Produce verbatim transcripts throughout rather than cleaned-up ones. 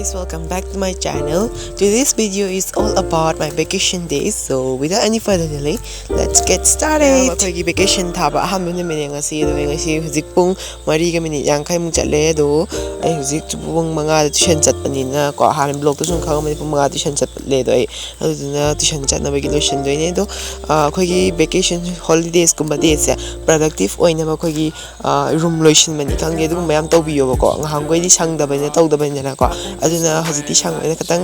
Guys, welcome back to my channel. Today's video is all about my vacation days. So without any further delay, let's get started. ꯑꯩꯈꯣꯏꯒꯤ vacation ꯊꯥꯕ ꯑꯍꯥꯟꯕ ꯅꯨꯃꯤꯠꯅꯦ ꯉꯁꯤ꯫ ꯑꯗꯣ ꯑꯩ ꯉꯁꯤ ꯍꯧꯖꯤꯛ ꯄꯨꯡ ꯃꯔꯤꯒ ꯃꯤꯅꯤꯠ ꯌꯥꯡꯈꯩꯃꯨꯛ ꯆꯠꯂꯦ꯫ ꯑꯗꯣ ꯑꯩ ꯍꯧꯖꯤꯛ ꯄꯨꯡ ꯃꯉꯥꯗ tuition ꯆꯠꯄꯅꯤꯅ ꯀꯣ, ꯍꯥꯟꯅ vlogꯇ ꯁꯨꯝ ꯈꯪꯉꯝꯃꯅꯤ, ꯄꯨꯡ ꯃꯉꯥꯗ tuition ꯆꯠꯂꯦ꯫ ꯑꯗꯣ ꯑꯩ ꯑꯗꯨꯗꯨꯅ tuition ꯆꯠꯅꯕꯒꯤ ꯂꯣꯏꯁꯤꯟꯗꯣꯏꯅꯦ꯫ ꯑꯗꯣ ꯑꯩꯈꯣꯏꯒꯤ vacation holidaysꯀꯨꯝꯕ daysꯁꯦ productive ꯑꯣꯏꯅꯕ ꯑꯩꯈꯣꯏꯒꯤ ꯔꯨꯝ ꯂꯣꯏꯁꯤꯟꯕꯅꯤ ꯈꯪꯗꯦ, ꯑꯗꯨꯒꯨꯝꯕ ꯌꯥꯝ ꯇꯧꯕꯤꯌꯣꯕꯀꯣ꯫ ꯉꯍꯥꯟꯈꯣꯏꯗꯤ ꯁꯪꯗꯕꯅꯤꯅ ꯇꯧꯗꯕꯅꯤꯅꯀꯣ꯫ ꯑꯗꯨꯅ ꯍꯧꯖꯤꯛꯇꯤ ꯁꯪꯕꯅꯤꯅ ꯈꯤꯇꯪ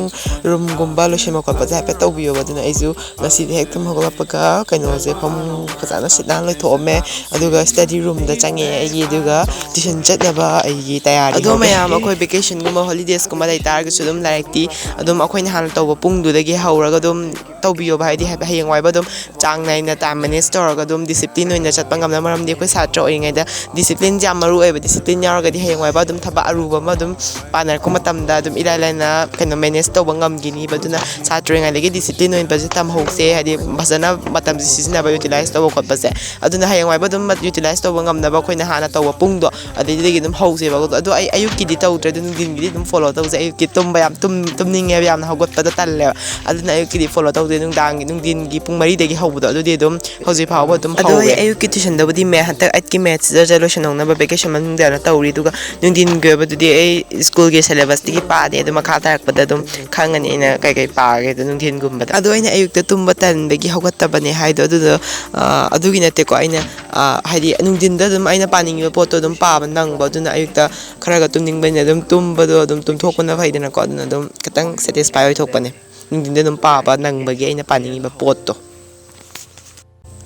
ꯔꯨꯝꯒꯨꯝꯕ ꯂꯣꯏꯁꯤꯟꯕ ꯈꯣꯠꯄꯁꯦ ꯍꯥꯏꯐꯦꯠ ꯇꯧꯕꯤꯌꯣꯕ꯫ ꯑꯗꯨꯅ ꯑꯩꯁꯨ ꯉꯁꯤꯗꯤ ꯍꯦꯛ ꯇꯨꯝ ꯍꯧꯒꯠꯂꯛꯄꯒ ꯀꯩꯅꯣꯁꯦ, ꯐꯃꯨꯡ ꯐꯖꯅ ꯁꯤꯠ ꯅꯥꯟꯅ ꯂꯣꯏꯊꯣꯛꯑꯝꯃꯦ꯫ ꯑꯗꯨꯒ study roomꯗ ꯆꯪꯉꯦ ꯑꯩꯒꯤ, ꯑꯗꯨꯒ tuition ꯆꯠꯅꯕ ꯑꯩꯒꯤ ꯇꯌꯥꯔꯤ ꯑꯗꯣ ꯍꯧꯔꯦ꯫ ꯃꯌꯥꯝ ꯑꯩꯈꯣꯏ vacationꯒꯨꯝꯕ holidaysꯀꯨꯝꯕ ꯂꯩꯇꯥꯔꯒꯁꯨ ꯑꯗꯨꯝ ꯂꯥꯏꯔꯤꯛꯇꯤ ꯑꯗꯨꯝ ꯑꯩꯈꯣꯏꯅ ꯍꯥꯟꯅ ꯇꯧꯕ ꯄꯨꯡꯗꯨꯗꯒꯤ ꯍꯧꯔꯒ ꯑꯗꯨꯝ ꯇꯧꯕꯤꯌꯣꯕ꯫ ꯍꯥꯏꯗꯤ ꯍꯥꯏꯕ ꯍꯌꯦꯡꯋꯥꯏꯕ ꯑꯗꯨꯝ ꯆꯥꯡ ꯅꯥꯏꯅ time manage ꯇꯧꯔꯒ ꯑꯗꯨꯝ discipline ꯑꯣꯏꯅ ꯆꯠꯄ ꯉꯝꯅꯕ꯫ ꯃꯔꯝꯗꯤ ꯑꯩꯈꯣꯏ ꯁꯥꯇ꯭ꯔ ꯑꯣꯏꯔꯤꯉꯩꯗ disciplineꯁꯦ ꯌꯥꯝ ꯃꯔꯨ ꯑꯣꯏꯕ꯫ Discipline ꯌꯥꯎꯔꯒꯗꯤ ꯍꯌꯦꯡꯋꯥꯏꯕ ꯑꯗꯨꯝ ꯊꯕꯛ ꯑꯔꯨꯕ ꯑꯃ ꯑꯗꯨꯝ ꯄꯥꯟꯅꯔꯛꯄ ꯃꯇꯝꯗ ꯑꯗꯨꯝ ꯏꯔꯥꯏ ꯂꯥꯏꯅ ꯀꯩꯅꯣ manage ꯇꯧꯕ ꯉꯝꯈꯤꯅꯤꯕ꯫ ꯑꯗꯨꯅ ꯁꯥꯇ꯭ꯔ ꯑꯣꯏꯔꯤꯉꯩꯗꯒꯤ discipline ꯑꯣꯏꯕꯁꯦ ꯇꯝꯍꯧꯁꯦ꯫ ꯍꯥꯏꯗꯤ ꯐꯖꯅ ꯃꯇꯝꯁꯦ ꯁꯤꯖꯤꯟꯅꯕ, utilize ꯇꯧꯕ ꯈꯣꯠꯄꯁꯦ꯫ ꯑꯗꯨꯅ ꯍꯌꯦꯡꯋꯥꯏꯕ ꯑꯗꯨꯝ utilize ꯇꯧꯕ ꯉꯝꯅꯕ ꯑꯩꯈꯣꯏꯅ ꯍꯥꯟꯅ ꯇꯧꯕ ꯄꯨꯡꯗꯣ ꯑꯗꯨꯗꯒꯤ ꯑꯗꯨꯝ ꯍꯧꯁꯦꯕ꯫ ꯑꯗꯣ ꯑꯩ ꯑꯌꯨꯛꯀꯤꯗꯤ ꯇꯧꯗ꯭ꯔꯦ, ꯑꯗꯨ ꯅꯨꯡꯊꯤꯟꯒꯤꯗꯤ ꯑꯗꯨꯝ follow ꯇꯧꯁꯦ꯫ ꯑꯌꯨꯛꯀꯤ ꯇꯨꯝꯕ ꯌꯥꯝ ꯇꯨꯝ-, ꯇꯨꯝꯅꯤꯡꯉꯦꯕ, ꯌꯥꯝꯅ ꯍꯧꯒꯠꯄꯗ ꯇꯜꯂꯦꯕ꯫ ꯑꯗꯨꯅ ꯑꯌꯨꯛꯀꯤꯗꯤ follow ꯇꯧꯗꯦ꯫ ꯅꯨꯡꯗꯥꯡꯒꯤ, ꯅꯨꯡꯊꯤꯟꯒꯤ ꯄꯨꯡ ꯃꯔꯤꯗꯒꯤ ꯍꯧꯕꯗꯣ ꯑꯗꯨꯗꯤ ꯑꯗꯨꯝ ꯍꯧꯖꯤꯛ ꯐꯥꯎꯕ ꯑꯗꯨꯝ ꯑꯗꯣ ꯑꯩ ꯍꯧꯔꯦ꯫ ꯑꯌꯨꯛꯀꯤ tuitionꯗꯕꯨꯗꯤ ꯃꯦ-, ꯍꯟꯗꯛ eightꯀꯤ mathꯁꯤꯗ ꯂꯣꯏꯁꯤꯟꯍꯧꯅꯕ vacation ꯃꯅꯨꯡꯗ ꯇꯧꯔꯤ꯫ ꯑꯗꯨꯒ ꯅꯨꯡꯊꯤꯟꯒꯤ ꯑꯣꯏꯕꯗꯨꯗꯤ ꯑꯩ schoolꯒꯤ syllabusꯇꯒꯤ ꯄꯥꯗꯦ꯫ ꯑꯗꯨ ꯃꯈꯥ ꯇꯥꯔꯛꯄꯗ ꯑꯗꯨꯝ ꯈꯪꯉꯅꯤ ꯑꯩꯅ ꯀꯩ ꯀꯩ ꯄꯥꯒꯦꯗꯣ ꯅꯨꯡꯊꯤꯟꯒꯨꯝꯕꯗ꯫ ꯑꯗꯣ ꯑꯩꯅ ꯑꯌꯨꯛꯇ ꯇꯨꯝꯕ ꯇꯟꯕꯒꯤ ꯍꯧꯒꯠꯇꯕꯅꯦ ꯍꯥꯏꯗꯣ, ꯑꯗꯨꯗꯣ, ꯑ, ꯑꯗꯨꯒꯤ ꯅꯠꯇꯦꯀꯣ꯫ ꯑꯩꯅ, ꯑ, ꯍꯥꯏꯗꯤ ꯅꯨꯡꯊꯤꯟꯗ ꯑꯗꯨꯝ ꯑꯩꯅ ꯄꯥꯅꯤꯡꯉꯤꯕ ꯄꯣꯠꯇꯣ ꯑꯗꯨꯝ ꯄꯥꯕ ꯅꯪꯕ꯫ ꯑꯗꯨꯅ ꯑꯌꯨꯛꯇ ꯈꯔꯒ ꯇꯨꯝꯅꯤꯡꯕꯅꯤꯅ ꯑꯗꯨꯝ ꯇꯨꯝꯕꯗꯣ ꯑꯗꯨꯝ ꯇꯨꯝꯊꯣꯛꯄꯅ ꯐꯩꯗꯅꯀꯣ꯫ ꯑꯗꯨꯅ ꯑꯗꯨꯝ ꯈꯤꯇꯪ satisfy ꯑꯣꯏꯊꯣꯛꯄꯅꯦ ꯅꯨꯡꯊꯤꯟꯗ ꯑꯗꯨꯝ ꯄꯥꯕ ꯅꯪꯕꯒꯤ ꯑꯩꯅ ꯄꯥꯅꯤꯡꯉꯤꯕ ꯄꯣꯠꯇꯣ꯫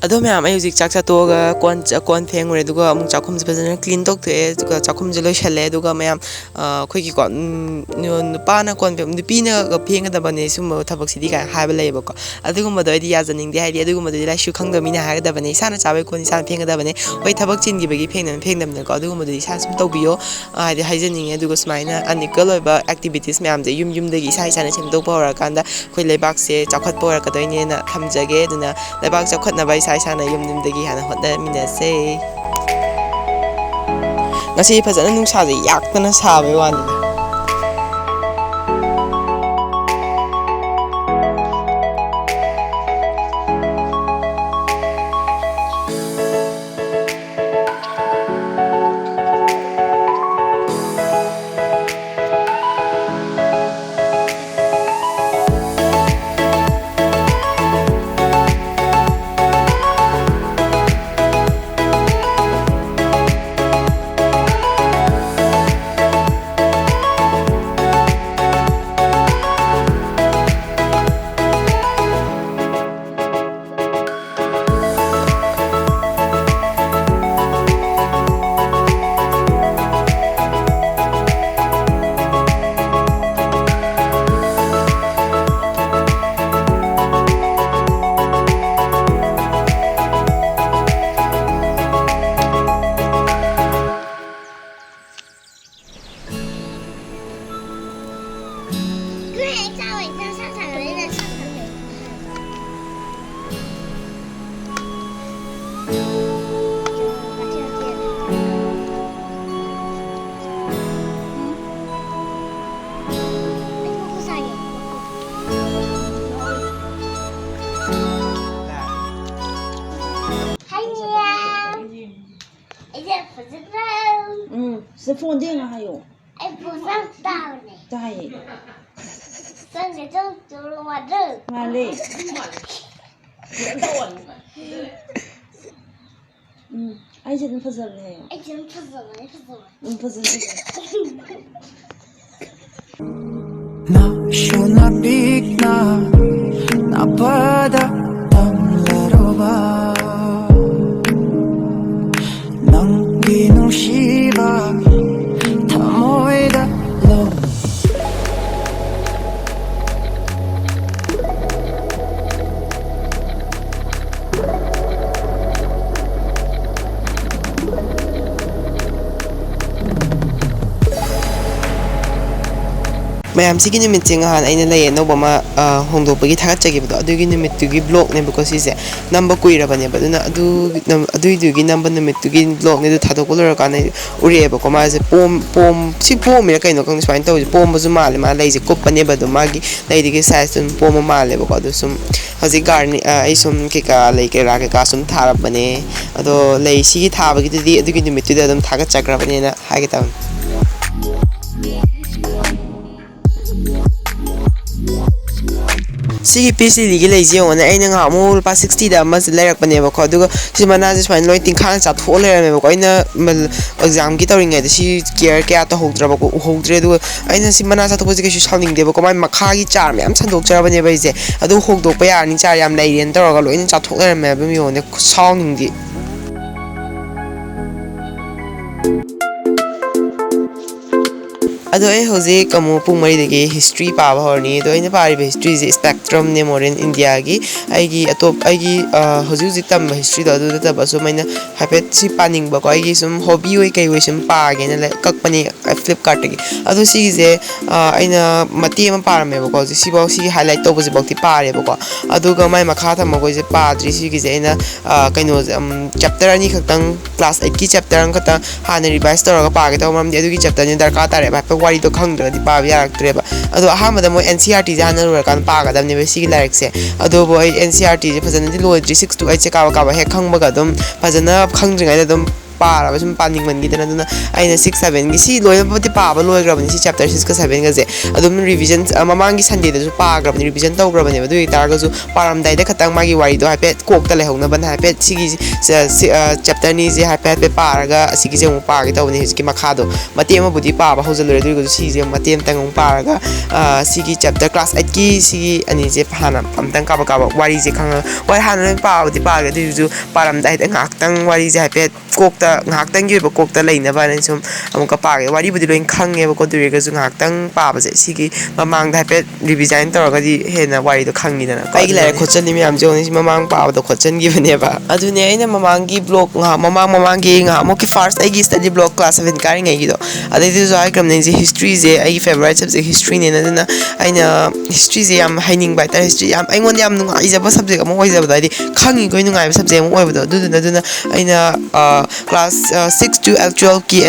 ꯑꯗꯣ ꯃꯌꯥꯝ, ꯑꯩ ꯍꯧꯖꯤꯛ ꯆꯥꯛ ꯆꯥꯊꯣꯛꯑꯒ ꯀꯣꯟ, ꯀꯣꯟ ꯐꯦꯡꯉꯨꯔꯦ, ꯑꯗꯨꯒ ꯑꯃꯨꯛ ꯆꯥꯛꯈꯨꯝꯁꯦ ꯐꯖꯅ clean ꯇꯧꯊꯣꯛꯑꯦ, ꯑꯗꯨꯒ ꯆꯥꯛꯈꯨꯝꯁꯦ ꯂꯣꯏꯁꯜꯂꯦ꯫ ꯑꯗꯨꯒ ꯃꯌꯥꯝ, ꯑ, ꯑꯩꯈꯣꯏꯒꯤꯀꯣ, ꯎꯝ, ꯅꯨ-, ꯅꯨꯄꯥꯅ ꯀꯣꯟ ꯐꯦꯡ-, ꯅꯨꯄꯤꯅꯒ ꯐꯦꯡꯒꯗꯕꯅꯦ ꯁꯤꯒꯨꯝꯕ ꯊꯕꯛꯁꯤꯗꯤ ꯀꯥꯏꯅ ꯍꯥꯏꯕ ꯂꯩꯌꯦꯕꯀꯣ꯫ ꯑꯗꯨꯒꯨꯝꯕꯗꯣ ꯑꯩꯗꯤ ꯌꯥꯖꯅꯤꯡꯗꯦ, ꯍꯥꯏꯗꯤ ꯑꯗꯨꯒꯨꯝꯕꯗꯨꯗꯤ ꯂꯥꯏꯁꯨ ꯈꯪꯗꯕ ꯃꯤꯅ ꯍꯥꯏꯒꯗꯕꯅꯦ, ꯏꯁꯥꯅ ꯆꯥꯕꯒꯤ ꯀꯣꯟ ꯏꯁꯥꯅ ꯐꯦꯡꯒꯗꯕꯅꯦ꯫ ꯍꯣꯏ, ꯊꯕꯛ ꯆꯤꯟꯈꯤꯕꯒꯤ ꯐꯦꯡꯗꯕꯅ ꯐꯦꯡꯗꯕꯅꯦꯀꯣ, ꯑꯗꯨꯒꯨꯝꯕꯗꯨꯗꯤ ꯏꯁꯥꯅ ꯁꯨꯝ ꯇꯧꯕꯤꯌꯣ꯫ ꯑ, ꯍꯥꯏꯗꯤ ꯍꯥꯏꯖꯅꯤꯡꯉꯦ꯫ ꯑꯗꯨꯒ ꯁꯨꯃꯥꯏꯅ unequal ꯑꯣꯏꯕ activities ꯃꯌꯥꯝꯁꯦ ꯌꯨꯝ ꯌꯨꯝꯗꯒꯤ ꯏꯁꯥ ꯏꯁꯥꯅ ꯁꯦꯝꯗꯣꯛꯄ ꯍꯧꯔꯀꯥꯟꯗ ꯑꯩꯈꯣꯏ ꯂꯩꯕꯥꯛꯁꯦ ꯆꯥꯎꯈꯠꯄ ꯑꯣꯏꯔꯛꯀꯗꯣꯏꯅꯦꯅ ꯊꯝꯖꯒꯦ꯫ ꯑꯗꯨꯅ ꯂꯩꯕꯥꯛ ꯆꯥꯎꯈꯠꯅꯕ ꯏꯁꯥ ꯏꯁꯥꯅ ꯌꯨꯝ ꯌꯨꯝꯗꯒꯤ ꯍꯥꯟꯅ ꯍꯣꯠꯅꯃꯤꯟꯅꯁꯦ꯫ ꯉꯁꯤ ꯐꯖꯅ ꯅꯨꯡꯁꯥꯁꯦ ꯌꯥꯛꯇꯅ ꯁꯥꯕꯩ ꯋꯥꯅꯤꯗ꯫ ꯅꯣꯏ ꯍꯦꯛ ꯆꯥꯎ, ꯍꯦꯛ ꯆꯥ, ꯁꯥ ꯁꯥꯒꯠꯂꯦ, ꯅꯪ ꯁꯥ ꯁꯥꯒꯠꯂꯦ꯫ ꯑꯩ ꯃꯀꯨ ꯆꯥꯒꯦ꯫ ꯍꯥꯏꯅꯤꯌꯥ꯫ ꯑꯩꯁꯦ ꯐꯖꯗ꯭ꯔꯥ? ꯎꯝ, ꯁꯤꯗ ꯐꯣꯟꯗ ꯌꯦꯡꯉꯣ ꯍꯥꯏꯌꯣ꯫ ꯑꯩ ꯐꯣꯟ ꯌꯥꯝ ꯇꯥꯕꯅꯦ꯫ ꯇꯥꯏꯌꯦ꯫ ꯆꯪꯒꯦ ꯆꯪ ꯆꯪ ꯋꯥꯗ꯭ꯔꯣ? ꯃꯥꯜꯂꯦ꯫ ꯎꯝ, ꯑꯩꯁꯦ ꯑꯗꯨꯝ ꯐꯖꯕꯅꯦ ꯍꯥꯏꯌꯣ꯫ ꯑꯩꯁꯦ ꯑꯗꯨꯝ ꯐꯖꯕꯅꯦ, ꯐꯖꯕꯅꯦ꯫ ꯎꯝ, ꯐꯖꯩ, ꯐꯖꯩ꯫ ꯅꯛꯁꯨ ꯅꯛꯄꯤꯛꯅ ꯅꯛꯄꯗ ꯇꯝꯂꯔꯕ ꯅꯪꯒꯤ ꯅꯨꯡꯁꯤꯕ ꯊꯃꯣꯏꯗ ꯂꯧ꯫ ꯃꯌꯥꯝ, ꯁꯤꯒꯤ ꯅꯨꯃꯤꯠꯁꯦ ꯉꯍꯥꯟ ꯑꯩꯅ ꯂꯩ ꯑꯅꯧꯕ ꯑꯃ, ꯑ, ꯍꯣꯡꯗꯣꯛꯄꯒꯤ ꯊꯥꯒꯠꯆꯈꯤꯕꯗꯣ, ꯑꯗꯨꯒꯤ ꯅꯨꯃꯤꯠꯇꯨꯒꯤ vlogꯅꯦꯕꯀꯣ ꯁꯤꯁꯦ꯫ ꯅꯝꯕ ꯀꯨꯏꯔꯕꯅꯦꯕ, ꯑꯗꯨꯅ ꯑꯗꯨ ꯅꯝ-, ꯑꯗꯨꯏꯗꯨꯒꯤ ꯅꯝꯕ ꯅꯨꯃꯤꯠꯇꯨꯒꯤ vlogꯅꯦ꯫ ꯑꯗꯨ ꯊꯥꯗꯣꯛꯄ ꯂꯣꯏꯔꯀꯥꯟꯗ ꯑꯩ ꯎꯔꯛꯑꯦꯕꯀꯣ, ꯃꯥꯁꯦ ꯄꯣꯝ-, ꯄꯣꯝ-, ꯁꯤ ꯄꯣꯝꯃꯤꯔꯥ ꯀꯩꯅꯣ ꯈꯪꯗꯦ, ꯁꯨꯃꯥꯏꯅ ꯇꯧꯔꯤꯁꯦ꯫ ꯄꯣꯝꯕꯁꯨ ꯃꯥꯜꯂꯦ, ꯃꯥ ꯂꯩꯁꯦ ꯀꯨꯞꯄꯅꯦꯕ, ꯑꯗꯨꯝ ꯃꯥꯒꯤ ꯂꯩꯗꯨꯒꯤ sizeꯇ ꯑꯗꯨꯝ ꯄꯣꯝꯕ ꯃꯥꯜꯂꯦꯕꯀꯣ꯫ ꯑꯗꯨ ꯁꯨꯝ ꯍꯧꯖꯤꯛ garden, ꯑ, ꯑꯩ ꯁꯨꯝ ꯀꯩꯀꯥ, ꯂꯩ ꯀꯩꯔꯥ ꯀꯩꯀꯥ ꯁꯨꯝ ꯊꯥꯔꯝꯕꯅꯦ꯫ ꯑꯗꯣ ꯂꯩ ꯁꯤꯒꯤ ꯊꯥꯕꯒꯤꯗꯨꯗꯤ ꯑꯗꯨꯒꯤ ꯅꯨꯃꯤꯠꯇꯨꯗ ꯑꯗꯨꯝ ꯊꯥꯒꯠꯆꯈ꯭ꯔꯕꯅꯦꯅ ꯍꯥꯏꯒꯦ ꯇꯧꯅꯤ꯫ ꯁꯤꯒꯤ peace lilyꯒꯤ ꯂꯩꯁꯤ ꯌꯦꯡꯉꯣꯅꯦ, ꯑꯩꯅ ꯉꯍꯥꯟꯃꯨꯛ ꯂꯨꯄꯥ sixtyꯗ ꯑꯃꯁꯦ ꯂꯩꯔꯛꯄꯅꯦꯕꯀꯣ, ꯑꯗꯨꯒ ꯁꯤ ꯃꯅꯥꯁꯦ ꯁꯨꯃꯥꯏꯅ ꯂꯣꯏ ꯇꯤꯡꯈꯥꯡ ꯆꯥꯊꯣꯛꯑ ꯂꯩꯔꯝꯃꯦꯕꯀꯣ꯫ ꯑꯩꯅ ꯃꯜ-, examꯒꯤ ꯇꯧꯔꯤꯉꯩꯗ ꯁꯤ care ꯀꯌꯥ ꯇꯧꯍꯧꯗ꯭ꯔꯕꯀꯣ, ꯎꯍꯧꯗ꯭ꯔꯦ꯫ ꯑꯗꯨꯒ ꯑꯩꯅ ꯁꯤ ꯃꯅꯥ ꯆꯥꯊꯣꯛꯄꯁꯦ ꯀꯩꯁꯨ ꯁꯥꯎꯅꯤꯡꯗꯦꯕꯀꯣ, ꯃꯥꯏ ꯃꯈꯥꯒꯤ ꯆꯥꯔ ꯃꯌꯥꯝ ꯁꯟꯗꯣꯛꯆꯔꯕꯅꯦꯕ ꯑꯩꯁꯦ꯫ ꯑꯗꯨ ꯍꯣꯡꯗꯣꯛꯄ ꯌꯥꯔꯅꯤ, ꯆꯥꯔ ꯌꯥꯝ ꯂꯩꯔꯦꯅ ꯇꯧꯔꯒ ꯂꯣꯏꯅ ꯆꯥꯊꯣꯛ ꯂꯩꯔꯝꯃꯦꯕ, ꯌꯦꯡꯉꯣꯅꯦ, ꯈꯨꯁꯥꯎꯅꯤꯡꯗꯤ꯫ ꯑꯗꯣ ꯑꯩ ꯍꯧꯖꯤꯛ ꯑꯃꯨꯛ ꯄꯨꯡ ꯃꯔꯤꯗꯒꯤ ꯍꯤꯁꯇ꯭ꯔꯤ ꯄꯥꯕ ꯍꯧꯔꯅꯤ꯫ ꯑꯗꯣ ꯑꯩꯅ ꯄꯥꯔꯤꯕ ꯍꯤꯁꯇ꯭ꯔꯤꯁꯦ ꯁ꯭ꯄꯦꯛꯇ꯭ꯔꯝꯅꯦ, ꯃꯣꯗꯔꯟ ꯏꯟꯗꯤꯌꯥꯒꯤ꯫ ꯑꯩꯒꯤ ꯑꯇꯣꯞ ꯑꯩꯒꯤ ꯍꯧꯖꯤꯛ ꯍꯧꯖꯤꯛ ꯇꯝꯕ ꯍꯤꯁꯇ꯭ꯔꯤꯗꯣ ꯑꯗꯨ ꯅꯠꯇꯕ ꯁꯨꯝ ꯑꯩꯅ ꯍꯥꯏꯐꯦꯠ ꯁꯤ ꯄꯥꯅꯤꯡꯕꯀꯣ, ꯑꯩꯒꯤ ꯁꯨꯝ ꯍꯣꯕꯤ ꯑꯣꯏ ꯀꯩ ꯑꯣꯏ ꯁꯨꯝ ꯄꯥꯒꯦꯅ ꯀꯛꯄꯅꯦ ꯐ꯭ꯂꯤꯞꯀꯥꯔꯠꯇꯒꯤ꯫ ꯑꯗꯣ ꯁꯤꯒꯤꯁꯦ ꯑꯩꯅ ꯃꯇꯦꯛ ꯑꯃ ꯄꯥꯔꯝꯃꯦꯕꯀꯣ꯫ ꯍꯧꯖꯤꯛ ꯁꯤꯐꯥꯎ, ꯁꯤꯒꯤ ꯍꯥꯏꯂꯥꯏꯠ ꯇꯧꯕꯁꯤꯐꯥꯎꯗꯤ ꯄꯥꯔꯦꯕꯀꯣ꯫ ꯑꯗꯨꯒ ꯃꯥꯏ ꯃꯈꯥ ꯊꯝꯕꯈꯣꯏꯁꯦ ꯄꯥꯗ꯭ꯔꯤ꯫ ꯁꯤꯒꯤꯁꯦ ꯑꯩꯅ ꯀꯩꯅꯣꯁꯦ, ꯆꯦꯞꯇꯔ ꯑꯅꯤꯈꯛꯇꯪ, ꯀ꯭ꯂꯥꯁ ꯑꯩꯠꯀꯤ ꯆꯦꯞꯇꯔ ꯑꯃꯈꯛꯇꯪ ꯍꯥꯟꯅ ꯔꯤꯚꯥꯏꯁ ꯇꯧꯔꯒ ꯄꯥꯒꯦ ꯇꯧꯕ, ꯃꯔꯝꯗꯤ ꯑꯗꯨꯒꯤ ꯆꯦꯞꯇꯔꯅꯤ ꯗꯔꯀꯥꯔ ꯇꯥꯔꯦꯕ꯫ ꯍꯥꯏꯐꯦꯠ ꯋꯥꯔꯤꯗꯣ ꯈꯪꯗ꯭ꯔꯒꯗꯤ ꯄꯥꯕ ꯌꯥꯔꯛꯇ꯭ꯔꯦꯕ꯫ ꯑꯗꯣ ꯑꯍꯥꯟꯕꯗ ꯃꯣꯏ ꯑꯦꯟ ꯁꯤ ꯑꯥꯔ ꯇꯤꯁꯦ ꯍꯥꯟꯅ ꯂꯣꯏꯔꯀꯥꯟꯗ ꯄꯥꯒꯗꯕꯅꯦꯕ ꯁꯤꯒꯤ ꯂꯥꯏꯔꯤꯛꯁꯦ꯫ ꯑꯗꯨꯕꯨ ꯑꯩ ꯑꯦꯟ ꯁꯤ ꯑꯥꯔ ꯇꯤꯁꯦ ꯐꯖꯅꯗꯤ ꯂꯣꯏꯗ꯭ꯔꯤ꯫ ꯁꯤꯛꯁ ꯇꯨ ꯑꯩꯠꯁꯦ ꯀꯥꯕꯛ ꯀꯥꯕꯛ ꯍꯦꯛ ꯈꯪꯕꯒ ꯑꯗꯨꯝ ꯐꯖꯅ ꯈꯪꯗ꯭ꯔꯤꯉꯩꯗ ꯑꯗꯨꯝ ꯄꯥꯔꯕ ꯁꯨꯝ ꯄꯥꯅꯤꯡꯃꯟꯈꯤꯗꯅ꯫ ꯑꯗꯨꯅ ꯑꯩꯅ ꯁꯤꯛꯁ ꯁꯕꯦꯟꯒꯤ ꯁꯤ ꯂꯣꯏꯅꯃꯛꯇꯤ ꯄꯥꯕ ꯂꯣꯏꯈ꯭ꯔꯕꯅꯤ꯫ ꯁꯤ ꯆꯦꯞꯇꯔ ꯁꯤꯛꯁꯀ ꯁꯕꯦꯟꯒꯁꯦ ꯑꯗꯨꯝ ꯔꯤꯚꯤꯖꯟ, ꯃꯃꯥꯡꯒꯤ ꯁꯟꯗꯦꯗꯁꯨ ꯄꯥꯈ꯭ꯔꯕꯅꯤ, ꯔꯤꯚꯤꯖꯟ ꯇꯧꯈ꯭ꯔꯕꯅꯦꯕ꯫ ꯑꯗꯨ ꯑꯣꯏꯇꯥꯔꯒꯁꯨ ꯄꯥꯔꯝꯗꯥꯏꯗ ꯈꯛꯇꯪ ꯃꯥꯒꯤ ꯋꯥꯔꯤꯗꯣ ꯍꯥꯏꯐꯦꯠ ꯀꯣꯛꯇ ꯂꯩꯍꯧꯅꯕꯅ ꯍꯥꯏꯐꯦꯠ ꯁꯤꯒꯤ ꯆꯦꯞꯇꯔ ꯑꯅꯤꯁꯦ ꯍꯥꯏꯐꯦꯠ ꯍꯥꯏꯐꯦꯠ ꯄꯥꯔꯒ ꯑꯁꯤꯒꯤꯁꯦ ꯑꯃꯨꯛ ꯄꯥꯒꯦ ꯇꯧꯕꯅꯤ꯫ ꯍꯧꯖꯤꯛꯀꯤ ꯃꯈꯥꯗꯣ ꯃꯇꯦꯛ ꯑꯃꯕꯨꯗꯤ ꯄꯥꯕ ꯍꯧꯖꯤꯜꯂꯨꯔꯦ, ꯑꯗꯨ ꯑꯣꯏꯔꯒꯁꯨ ꯁꯤꯁꯦ ꯃꯇꯦꯛ ꯑꯃꯇꯪ ꯑꯃꯨꯛ ꯄꯥꯔꯒ ꯁꯤꯒꯤ ꯆꯦꯞꯇꯔ ꯀ꯭ꯂꯥꯁ ꯑꯩꯠꯀꯤ ꯁꯤꯒꯤ ꯑꯅꯤꯁꯦ ꯍꯥꯟꯅ ꯑꯝꯇꯪ ꯀꯥꯕꯛ ꯀꯥꯕꯛ ꯋꯥꯔꯤꯁꯦ ꯈꯪꯉꯒ, ꯍꯣꯏ, ꯍꯥꯟꯅ ꯂꯣꯏ ꯄꯥꯕꯗꯤ ꯄꯥꯒꯦ, ꯑꯗꯨ ꯑꯣꯏꯔꯁꯨ ꯄꯥꯔꯝꯗꯥꯏꯗ ꯉꯥꯏꯍꯥꯛꯇꯪ ꯋꯥꯔꯤꯁꯦ ꯍꯥꯏꯐꯦꯠ ꯀꯣꯛꯇ, ꯉꯥꯏꯍꯥꯛꯇꯪꯒꯤ ꯑꯣꯏꯕ ꯀꯣꯛꯇ ꯂꯩꯅꯕ ꯍꯥꯏꯅ ꯁꯨꯝ ꯑꯃꯨꯛꯀ ꯄꯥꯒꯦ꯫ ꯋꯥꯔꯤꯕꯨꯗꯤ ꯂꯣꯏ ꯈꯪꯉꯦꯕꯀꯣ, ꯑꯗꯨ ꯑꯣꯏꯔꯒꯁꯨ ꯉꯥꯏꯍꯥꯛꯇꯪ ꯄꯥꯕꯁꯦ ꯁꯤꯒꯤ ꯃꯃꯥꯡꯗ ꯍꯥꯏꯐꯦꯠ ꯔꯤꯚꯤꯖꯟ ꯇꯧꯔꯒꯗꯤ ꯍꯦꯟꯅ ꯋꯥꯔꯤꯗꯣ ꯈꯪꯉꯤꯗꯅꯀꯣ꯫ ꯑꯩꯒꯤ ꯂꯥꯏꯔꯤꯛ ꯈꯣꯠꯆꯜꯂꯤ ꯃꯌꯥꯝꯁꯦ ꯌꯦꯡꯉꯨꯅꯦ, ꯁꯤ ꯃꯃꯥꯡ ꯄꯥꯕꯗꯣ ꯈꯣꯠꯆꯟꯈꯤꯕꯅꯦꯕ꯫ ꯑꯗꯨꯅꯦ ꯑꯩꯅ ꯃꯃꯥꯡꯒꯤ ꯕ꯭ꯂꯣꯛ ꯉꯥꯏꯍꯥꯛ, ꯃꯃꯥꯡ ꯃꯃꯥꯡꯒꯤ ꯉꯥꯏꯍꯥꯛꯃꯨꯛꯀꯤ ꯐꯥꯔꯁ ꯑꯩꯒꯤ ꯁ꯭ꯇꯗꯤ ꯕ꯭ꯂꯣꯛ ꯀ꯭ꯂꯥꯁ ꯁꯕꯦꯟ ꯀꯥꯔꯤꯉꯩꯒꯤꯗꯣ, ꯑꯗꯩꯗꯨꯁꯨ ꯍꯥꯏꯈ꯭ꯔꯕꯅꯦ ꯑꯩꯁꯦ ꯍꯤꯁꯇ꯭ꯔꯤꯁꯦ ꯑꯩꯒꯤ ꯐꯦꯕꯣꯔꯥꯏꯠ ꯁꯕꯖꯦꯛ ꯍꯤꯁꯇ꯭ꯔꯤꯅꯦꯅ꯫ ꯑꯗꯨꯅ ꯑꯩꯅ ꯍꯤꯁꯇ꯭ꯔꯤꯁꯦ ꯌꯥꯝ ꯍꯩꯅꯤꯡꯕ ꯍꯥꯏꯇꯥꯔꯦ꯫ ꯍꯤꯁꯇ꯭ꯔꯤ ꯌꯥꯝ ꯑꯩꯉꯣꯟꯗ ꯌꯥꯝ ꯅꯨꯡꯉꯥꯏꯖꯕ ꯁꯕꯖꯦꯛ ꯑꯃ ꯑꯣꯏꯖꯕꯗꯣ, ꯍꯥꯏꯗꯤ ꯈꯪꯉꯤꯈꯣꯏ ꯅꯨꯡꯉꯥꯏꯕ ꯁꯕꯖꯦꯛ ꯑꯃ ꯑꯣꯏꯕꯗꯣ꯫ ꯑꯗꯨꯗꯨꯅ ꯑꯗꯨꯅ ꯑꯩꯅ ꯀ꯭ꯂꯥꯁ ꯁꯤꯛꯁ ꯇꯨ ꯇꯨꯋꯦꯜꯐꯀꯤ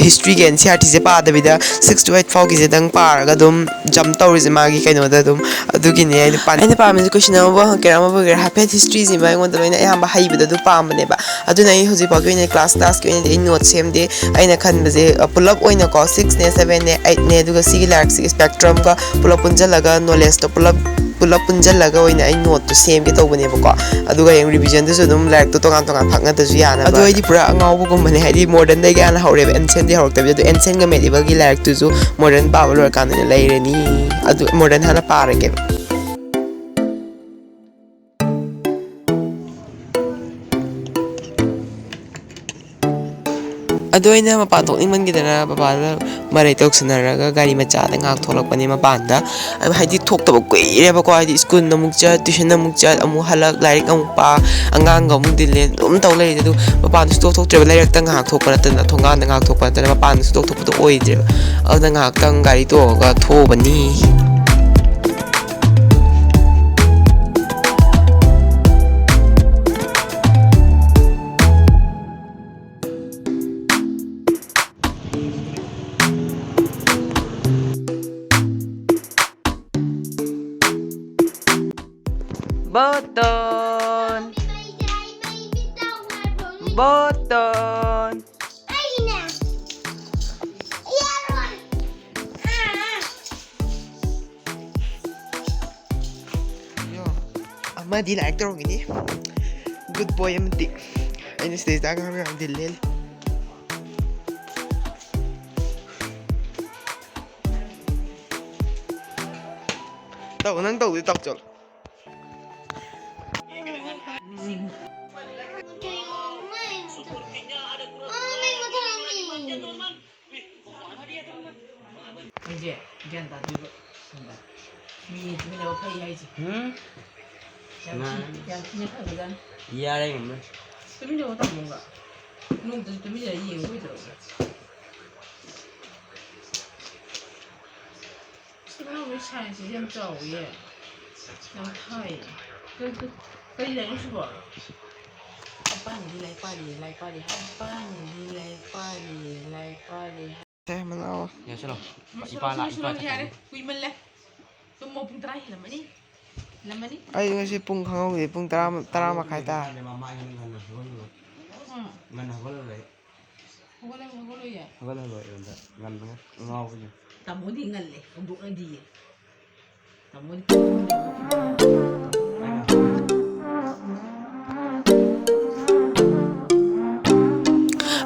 ꯍꯤꯁꯇ꯭ꯔꯤꯒꯤ ꯑꯦꯟ ꯁꯤ ꯑꯥꯔ ꯇꯤꯁꯦ ꯄꯥꯗꯕꯤꯗ ꯁꯤꯛꯁ ꯇꯨ ꯑꯩꯠ ꯐꯥꯎꯒꯤꯁꯦꯗꯪ ꯄꯥꯔꯒ ꯑꯗꯨꯝ ꯖꯝꯞ ꯇꯧꯔꯤꯁꯦ ꯃꯥꯒꯤ ꯀꯩꯅꯣꯗ ꯑꯗꯨꯝ꯫ ꯑꯗꯨꯒꯤꯅꯦ ꯑꯩꯅ ꯄꯥꯅꯤꯡ- ꯑꯩꯅ ꯄꯥꯝꯃꯤꯁꯦ ꯀꯣꯏꯁꯟ ꯑꯃꯕꯨ ꯍꯪꯒꯦꯔꯥ ꯑꯃꯕꯨ ꯍꯪꯒꯦꯔꯥ ꯍꯥꯏꯐꯦꯠ ꯍꯤꯁꯇ꯭ꯔꯤꯁꯤꯃ ꯑꯩꯉꯣꯟꯗ ꯂꯣꯏꯅ ꯑꯌꯥꯝꯕ ꯍꯩꯕꯗꯣ ꯑꯗꯨ ꯄꯥꯝꯕꯅꯦꯕ꯫ ꯑꯗꯨꯅ ꯑꯩ ꯍꯧꯖꯤꯛ ꯐꯥꯎꯒꯤ ꯑꯣꯏꯅ ꯀ꯭ꯂꯥꯁ ꯀ꯭ꯂꯥꯁꯀꯤ ꯑꯣꯏꯅꯗꯤ ꯑꯩ ꯅꯣꯠ ꯁꯦꯝꯗꯦ꯫ ꯑꯩꯅ ꯈꯟꯕꯁꯦ ꯄꯨꯂꯞ ꯑꯣꯏꯅꯀꯣ ꯁꯤꯛꯁꯅꯦ, ꯁꯕꯦꯟꯅꯦ, ꯑꯩꯠꯅꯦ, ꯑꯗꯨꯒ ꯁꯤꯒꯤ ꯂꯥꯏꯔꯤꯛꯁꯤꯒꯤ ꯁ꯭ꯄꯦꯛꯇ꯭ꯔꯝꯒ ꯄꯨꯂꯞ ꯄꯨꯟꯁꯤꯜꯂꯒ ꯅꯣꯂꯦꯖꯇꯣ ꯄꯨꯂꯞ ꯄꯨꯂꯞ ꯄꯨꯟꯁꯤꯜꯂꯒ ꯑꯣꯏꯅ ꯑꯩ ꯅꯣꯠꯇꯣ ꯁꯦꯝꯒꯦ ꯇꯧꯕꯅꯦꯕꯀꯣ꯫ ꯑꯗꯨꯒ ꯍꯌꯦꯡ ꯔꯤꯚꯤꯖꯟꯗꯨꯁꯨ ꯑꯗꯨꯝ ꯂꯥꯏꯔꯤꯛꯇꯣ ꯇꯣꯉꯥꯟ ꯇꯣꯉꯥꯟ ꯐꯥꯛꯅꯗ꯭ꯔꯁꯨ ꯌꯥꯅꯕ꯫ ꯑꯗꯣ ꯑꯩꯗꯤ ꯄꯨꯔꯥ ꯑꯉꯥꯎꯕꯒꯨꯝꯕꯅꯦ, ꯍꯥꯏꯗꯤ ꯃꯣꯗꯔꯟꯗꯒꯤ ꯍꯥꯟꯅ ꯍꯧꯔꯦꯕ, ꯑꯦꯟꯁꯦꯟꯗꯤ ꯍꯧꯔꯛꯇꯕꯤꯗ꯫ ꯑꯗꯣ ꯑꯦꯟꯁꯦꯟꯒ ꯃꯦꯗꯤꯕꯜꯒꯤ ꯂꯥꯏꯔꯤꯛꯇꯨꯁꯨ ꯃꯣꯗꯔꯟ ꯄꯥꯕ ꯂꯣꯏꯔꯀꯥꯟꯗ ꯑꯣꯏꯅ ꯂꯩꯔꯅꯤ꯫ ꯑꯗꯨ ꯃꯣꯗꯔꯟ ꯍꯥꯟꯅ ꯄꯥꯔꯒꯦꯕ꯫ ꯑꯗꯣ ꯑꯩꯅ ꯃꯄꯥꯟ ꯊꯣꯛꯅꯤꯡꯃꯟꯈꯤꯗꯅ ꯕꯕꯥꯗ ꯃꯔꯩ ꯇꯧꯁꯟꯅꯔꯒ ꯒꯥꯔꯤ ꯃꯆꯥꯗ ꯉꯥꯏꯍꯥꯛ ꯊꯣꯛꯂꯛꯄꯅꯦ ꯃꯄꯥꯟꯗ꯫ ꯑꯗꯨ ꯍꯥꯏꯗꯤ ꯊꯣꯛꯇꯕ ꯀꯨꯏꯔꯦꯕꯀꯣ, ꯍꯥꯏꯗꯤ ꯁ꯭ꯀꯨꯜ ꯑꯃꯨꯛ ꯆꯠ, ꯇ꯭ꯌꯨꯁꯟ ꯑꯃꯨꯛ ꯆꯠ, ꯑꯃꯨꯛ ꯍꯜꯂꯛ, ꯂꯥꯏꯔꯤꯛ ꯑꯃꯨꯛ ꯄꯥ, ꯑꯉꯥꯡꯒ ꯑꯃꯨꯛ ꯗꯤꯜꯂꯦꯟ ꯑꯗꯨꯝ ꯇꯧ ꯂꯩꯔꯦ꯫ ꯑꯗꯨ ꯃꯄꯥꯟꯗꯁꯨ ꯊꯣꯛ ꯊꯣꯛꯇ꯭ꯔꯦꯕ, ꯂꯩꯔꯛꯇ ꯉꯥꯏꯍꯥꯛ ꯊꯣꯛꯄ ꯅꯠꯇꯅ, ꯊꯣꯡꯒꯥꯟꯗ ꯉꯥꯏꯍꯥꯛ ꯊꯣꯛꯄ ꯅꯠꯇꯅ ꯃꯄꯥꯟꯗꯁꯨ ꯊꯣꯛ ꯊꯣꯛꯄꯗꯣ ꯑꯣꯏꯗ꯭ꯔꯦꯕ꯫ ꯑꯗꯨꯅ ꯉꯥꯏꯍꯥꯛꯇꯪ ꯒꯥꯔꯤ ꯇꯣꯡꯉꯒ ꯊꯣꯛꯎꯕꯅꯤ꯫ ꯕꯣꯇꯣꯟ꯫ ꯕꯣꯇꯣꯟ꯫ ꯑꯃꯗꯤ ꯂꯥꯏꯛ ꯇꯧꯔꯝꯒꯅꯤ꯫ ꯒꯨꯗ ꯕꯣꯏ ꯑꯃꯗꯤ꯫ ꯑꯩꯅ ꯁꯤꯗꯩꯁꯤꯗ ꯑꯉꯥꯡ ꯃꯌꯥꯝ ꯗꯤꯜ ꯂꯦꯜꯂꯤ꯫ ꯇꯧ, ꯅꯪ ꯇꯧꯗꯣꯏ ꯇꯧ, ꯆꯠꯂꯣ꯫ ꯑꯩꯁꯦ ꯒ꯭ꯌꯥꯟ ꯇꯥꯗꯣꯏꯕ꯫ ꯈꯪꯕ꯭ꯔꯥ? ꯃꯤ ꯇꯨꯃꯤꯟꯅꯕ ꯐꯩ ꯍꯥꯏꯁꯦ꯫ ꯎꯝ? ꯌꯥꯝ ꯊꯤ-, ꯌꯥꯝ ꯊꯤꯅ ꯐꯕꯖꯥꯠꯅꯤ꯫ ꯌꯥꯔꯦ, ꯉꯝꯃꯦ꯫ ꯇꯨꯃꯤꯟꯅꯕ ꯇꯝꯃꯣꯕ꯫ ꯅꯣꯡꯃꯇꯁꯨ ꯇꯨꯃꯤꯟꯅ ꯌꯦꯡꯉꯨ ꯀꯩꯗꯧꯔꯒꯦ? ꯑꯁ, ꯑꯉꯥꯡꯈꯩ ꯁꯥꯏꯟꯁꯁꯤꯗꯤ ꯌꯥꯝ ꯆꯥꯎꯋꯤꯌꯦ꯫ ꯌꯥꯝ ꯊꯥꯏꯌꯦ꯫ ꯀꯔꯤ, ꯀꯔꯤ, ꯀꯔꯤ ꯂꯥꯏꯔꯤꯛꯅꯣ ꯁꯤꯕꯣ? ꯃꯄꯥꯟꯗꯤ ꯂꯥꯏꯔꯤꯛ ꯄꯥꯔꯤꯌꯦ, ꯂꯥꯏꯔꯤꯛ ꯄꯥꯔꯤ ꯍꯥꯏ꯫ ꯃꯄꯥꯟꯗꯤ ꯂꯥꯏꯔꯤꯛ ꯄꯥꯔꯤꯌꯦ, ꯂꯥꯏꯔꯤꯛ ꯄꯥꯔꯤ ꯍꯥꯏ꯫ ꯁꯦ, ꯃꯅꯥꯎ꯫ ꯌꯥꯁꯤꯜꯂꯣ꯫ ꯏꯄꯥ ꯂꯥꯛ-, ꯏꯄꯥ ꯆꯠꯈ꯭ꯔꯅꯤ꯫ ꯌꯥꯔꯦ, ꯀꯨꯏꯃꯜꯂꯦ꯫ ꯇꯨꯝꯃꯣ, ꯄꯨꯡ ꯇꯔꯥ ꯍꯦꯜꯂꯝꯃꯅꯤ꯫ ꯍꯦꯜꯂꯝꯃꯅꯤ꯫ ꯑꯩ ꯉꯁꯤ ꯄꯨꯡ ꯈꯪꯍꯧꯗꯦ, ꯄꯨꯡ ꯇꯔꯥ, ꯇꯔꯥ ꯃꯈꯥꯏ ꯇꯥꯔꯦ꯫ ꯎꯝ꯫ ꯉꯟꯅ ꯍꯧꯒꯠꯂꯨꯔꯦ꯫ ꯍꯧꯒꯠꯂ-, ꯍꯧꯒꯠꯂꯣꯏꯌꯦ? ꯍꯧꯒꯠꯂꯔꯣꯏ, ꯑꯩꯉꯣꯟꯗ ꯉꯟꯕꯅ ꯉꯥꯎꯕꯅꯦ꯫ ꯇꯥꯃꯣꯗꯤ ꯉꯜꯂꯦ, ꯍꯧꯗꯣꯛꯅꯗꯤꯌꯦ꯫ ꯇꯥꯃꯣꯗꯤ ꯄꯨꯡ ꯑꯍꯨꯝꯗ ꯍꯧꯒꯠꯈꯤꯕꯅꯦ꯫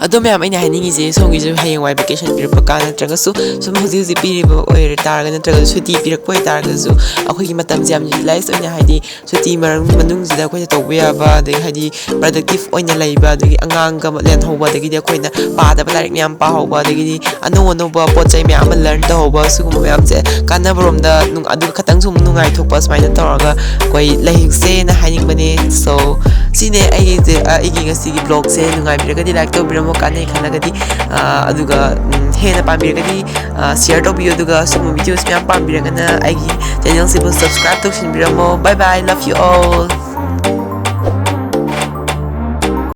ꯑꯗꯣ ꯃꯌꯥꯝ, ꯑꯩꯅ ꯍꯥꯏꯅꯤꯡꯉꯤꯁꯦ, ꯁꯣꯝꯒꯤꯁꯨ ꯍꯌꯦꯡꯋꯥꯏ ꯚꯦꯀꯦꯁꯟ ꯄꯤꯔꯛꯄ ꯀꯥꯟ, ꯅꯠꯇ꯭ꯔꯒꯁꯨ ꯁꯨꯝ ꯍꯧꯖꯤꯛ ꯍꯧꯖꯤꯛ ꯄꯤꯔꯤꯕ ꯑꯣꯏꯔ ꯇꯥꯔꯒ, ꯅꯠꯇ꯭ꯔꯒꯁꯨ ꯁꯨꯇꯤ ꯄꯤꯔꯛꯄ ꯑꯣꯏꯇꯥꯔꯒꯁꯨ, ꯑꯩꯈꯣꯏꯒꯤ ꯃꯇꯝꯁꯦ ꯌꯥꯝ ꯌꯨꯇꯤꯂꯥꯏꯁ ꯑꯣꯏꯅ, ꯍꯥꯏꯗꯤ ꯁꯨꯇꯤ ꯃꯔꯝ ꯃꯅꯨꯡꯁꯤꯗ ꯑꯩꯈꯣꯏꯅ ꯇꯧꯕ ꯌꯥꯕ, ꯑꯗꯒꯤ ꯍꯥꯏꯗꯤ ꯄ꯭ꯔꯗꯛꯇꯤꯞ ꯑꯣꯏꯅ ꯂꯩꯕ, ꯑꯗꯒꯤ ꯑꯉꯥꯡꯒ ꯂꯦꯟꯍꯧꯕ, ꯑꯗꯒꯤꯗꯤ ꯑꯩꯈꯣꯏꯅ ꯄꯥꯗꯕ ꯂꯥꯏꯔꯤꯛ ꯃꯌꯥꯝ ꯄꯥꯍꯧꯕ, ꯑꯗꯒꯤꯗꯤ ꯑꯅꯧ ꯑꯅꯧꯕ ꯄꯣꯠ ꯆꯩ ꯃꯌꯥꯝ ꯑꯃ ꯂꯔꯟ ꯇꯧꯍꯧꯕ, ꯁꯤꯒꯨꯝꯕ ꯃꯌꯥꯝꯁꯦ ꯀꯥꯟꯅꯕꯔꯣꯝꯗ ꯅꯨꯡ-, ꯑꯗꯨꯒ ꯈꯇꯪꯁꯨ ꯑꯃꯨꯛ ꯅꯨꯡꯉꯥꯏꯊꯣꯛꯄ, ꯁꯨꯃꯥꯏꯅ ꯇꯧꯔꯒ ꯑꯩꯈꯣꯏ ꯂꯩꯁꯦꯅ ꯍꯥꯏꯅꯤꯡꯕꯅꯦ꯫ So, ꯁꯤꯅꯦ ꯑꯩꯒꯤ, ꯑꯩꯒꯤ ꯉꯁꯤꯒꯤ ꯕ꯭ꯂꯣꯒꯁꯦ꯫ ꯅꯨꯡꯉꯥꯏꯕꯤꯔꯒꯗꯤ ꯂꯥꯏꯛ ꯇꯧꯕꯤꯔꯝꯃꯣ, ꯀꯥꯟꯅꯩ ꯈꯜꯂꯒꯗꯤ, ꯑ, ꯑꯗꯨꯒ, ꯎꯝ, ꯍꯦꯟꯅ ꯄꯥꯝꯕꯤꯔꯒꯗꯤ ꯁꯤꯌꯔ ꯇꯧꯕꯤꯌꯨ, ꯑꯗꯨꯒ ꯁꯤꯒꯨꯝꯕ ꯚꯤꯗꯤꯑꯣꯁ ꯃꯌꯥꯝ ꯄꯥꯝꯕꯤꯔꯒꯅ ꯑꯩꯒꯤ ꯆꯦꯅꯦꯜꯁꯤꯕꯨ subscribe ꯇꯧꯁꯤꯟꯕꯤꯔꯝꯃꯣ꯫ Bye bye, love you all.